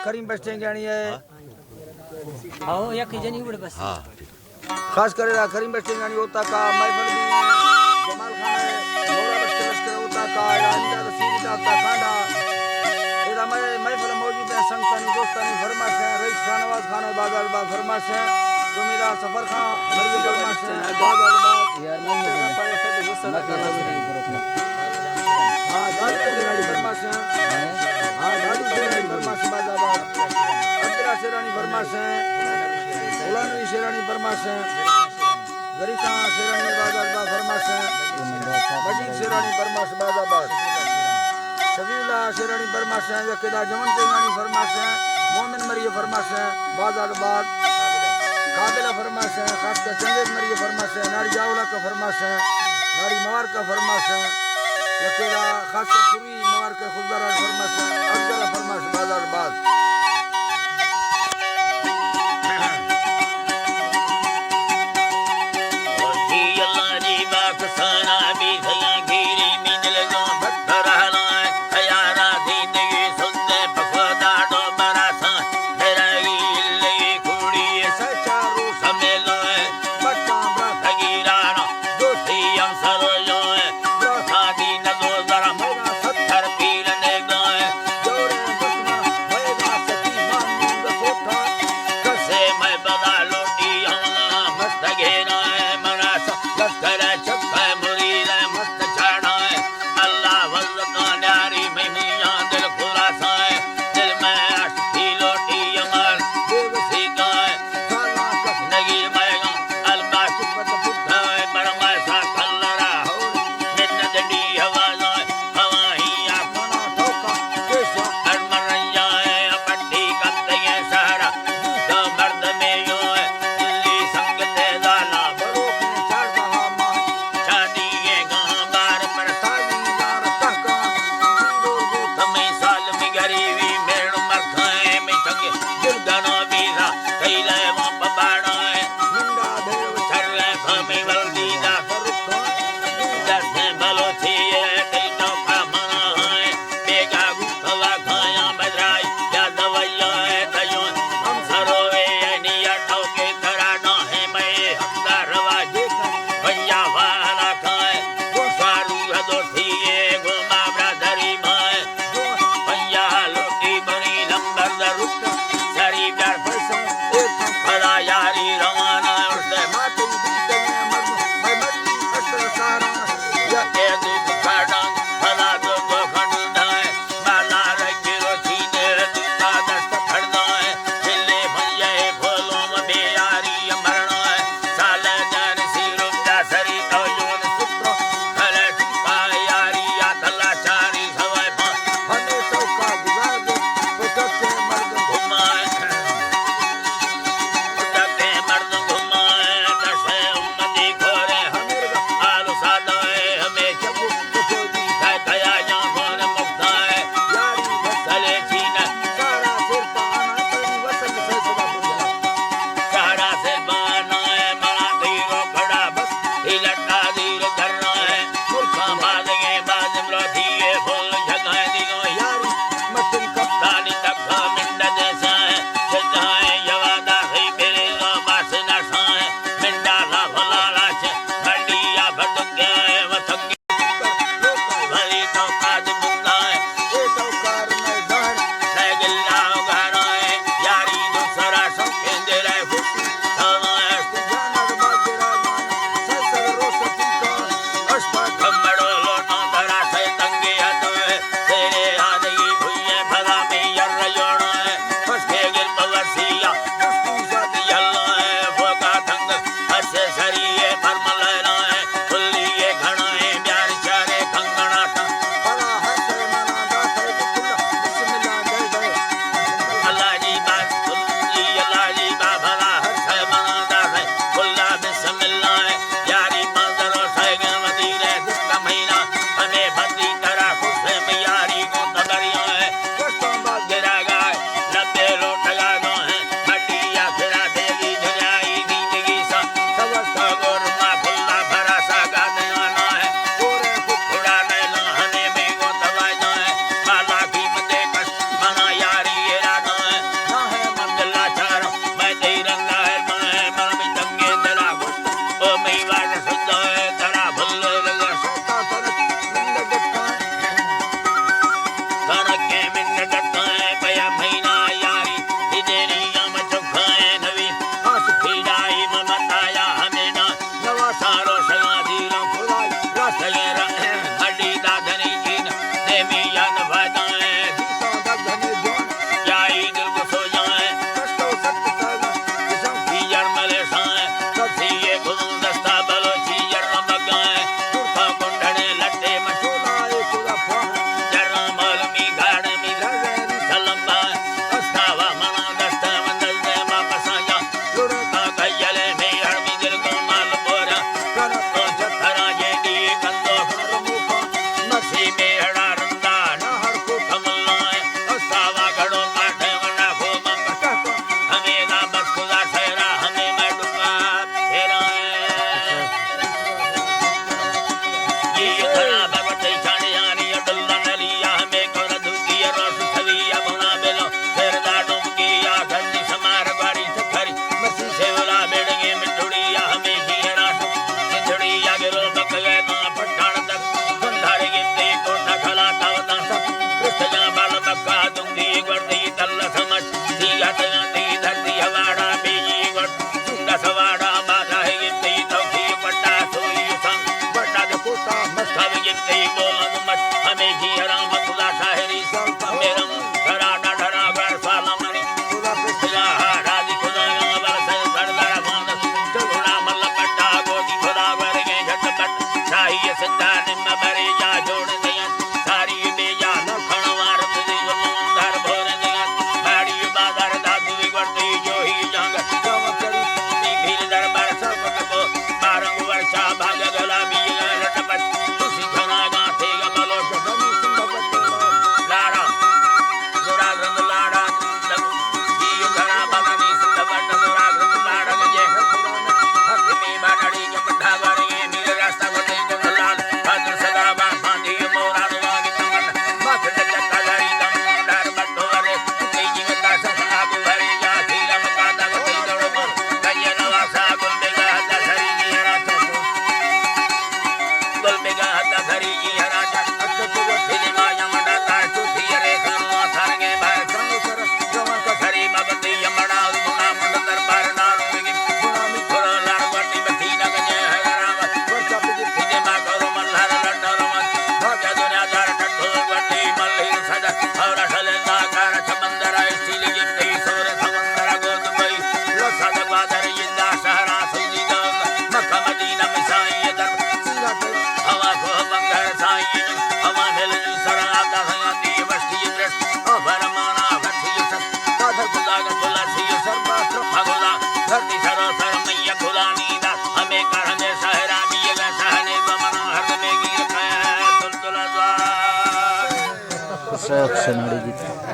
کریم بشتیں گیانی ہے۔ ہاں، یک جنی اڑ بس۔ ہاں، ٹھیک۔ خاص کر ادا کریم بشتیں گیانی ہوتا کا محفل بھی ہے۔ جمال خان ہے، مولا بشت لشکر ہوتا کا، ادا امداد سیدی کا ہوتا کانڈا۔ ادا مئے محفل موجود ہیں، سنگتانی دوستانی فرمائش ہیں، رئیس شاہنواز خان ہے، بازار با فرمائش ہیں، جمیدار سفر خان، مری فرمائش ہیں، بازار با۔ ہاں، دادو شیرانی فرمائش ہیں۔ ہاں، دادو شیرانی فرمائش بازار با۔ عبداللہ شیرانی فرمائش ہیں۔ غلام نبی شیرانی فرمائش ہیں۔ زری خان شیرانی بازار با فرمائش ہیں۔ مجید شیرانی فرمائش بازار با۔ شفیع اللہ شیرانی فرمائش ہیں۔ یکے دا جمن سنگانی فرمائش ہیں۔ مومن مری فرمائش ہیں۔ بازار با۔ قابلہ فرمائش ہیں۔ خاص کر چنگیز مری فرمائش ہیں۔ ناڑی جاولا کا فرمائش ہیں۔ ناڑی موار کا فرمائش ہیں۔ یکے دا خاص کر سری مبارک خضدار فرمائش، اصغر فرمائش بازار باز۔ جی اللہ جی باکسانا بی سیاں گیری می دل گوں بھت رہنا ہے۔ خیارا زندگی سندے پکو داڑو براساں۔ میرا گی لئی کوڑی سچارو سمیلو ہے۔ بچاں برا فقیرانا دوستی ہم سرویو ہے۔ برا سادی نہ دو ذرا میرا ستر پیر نے گائے۔ جوڑے دشمن میرا ستی مانوں گا کوٹا۔ کسے میں بدا لوٹی ہم مست گھیرا ہے۔ مرا سا لشکر چکا ہے، مرید ہے، مست چاڑا ہے۔ اللہ وزدان یاری میں میاں دل خلاصا ہے۔ دل میں عشق کی لوٹی امر بے وسی کا ہے۔ سالاں کس نگیر میگاں الباس پت پٹھا ہے، برمائے سا کلرا ہور نند ڈی ہوازاں ہے، ہواہی آپنا ٹھوکا کیشا ارمریا ہے، پٹی کپتگیں سہرا دوسا مرد میں یو ہے، دلی سنگ تیزالا بروکیں چاردہا ماہ، شادی کے گاں بار پر سازی زار تہکا، سندور گو تمہیں سال میں گریبی میڑ مرکھائیں میں سنگ دل گنا بیرا کئی لے وہاں پباڑا ہے۔ منڈا بھیڑ چھر ہے، کھامی ولدی دا سرکھاں۔ دست بلوچی ہے، کئی چوکا منا ہے۔ بیگا گو کوا کھایا بدرائی، یا دویا ہے تیون۔ ہم سروے ہے، نیا ٹوکے ترا نہ ہے، میں حقدار روا جیتا۔ بھیا والا کھائے، گو سوارو ہے دوستی ہے، گو مابرا دری مائے۔ پنجاہ لوٹی بنی لمبر در رکن، سری در پسن، ایک پدا یاری روانہ، اور سے ماتن بیتن مردم، میں مردی اثر سارا، یا قیدی بکھاڑاں، پدا دو دو کھنڈائے، مالا رنگی روچی نے، دوتا دست پھڑدائے، دلے بھنجے پھولوں میں بیاری مرنا ہے، سالے جان سی رب دا سری تو یون سترو، کھلے ٹھیکا یاری یا تلا چاری سوائے پا، ہمیں تو کا گزار دے، تو چکے مردم ایکشن اڑی بیت۔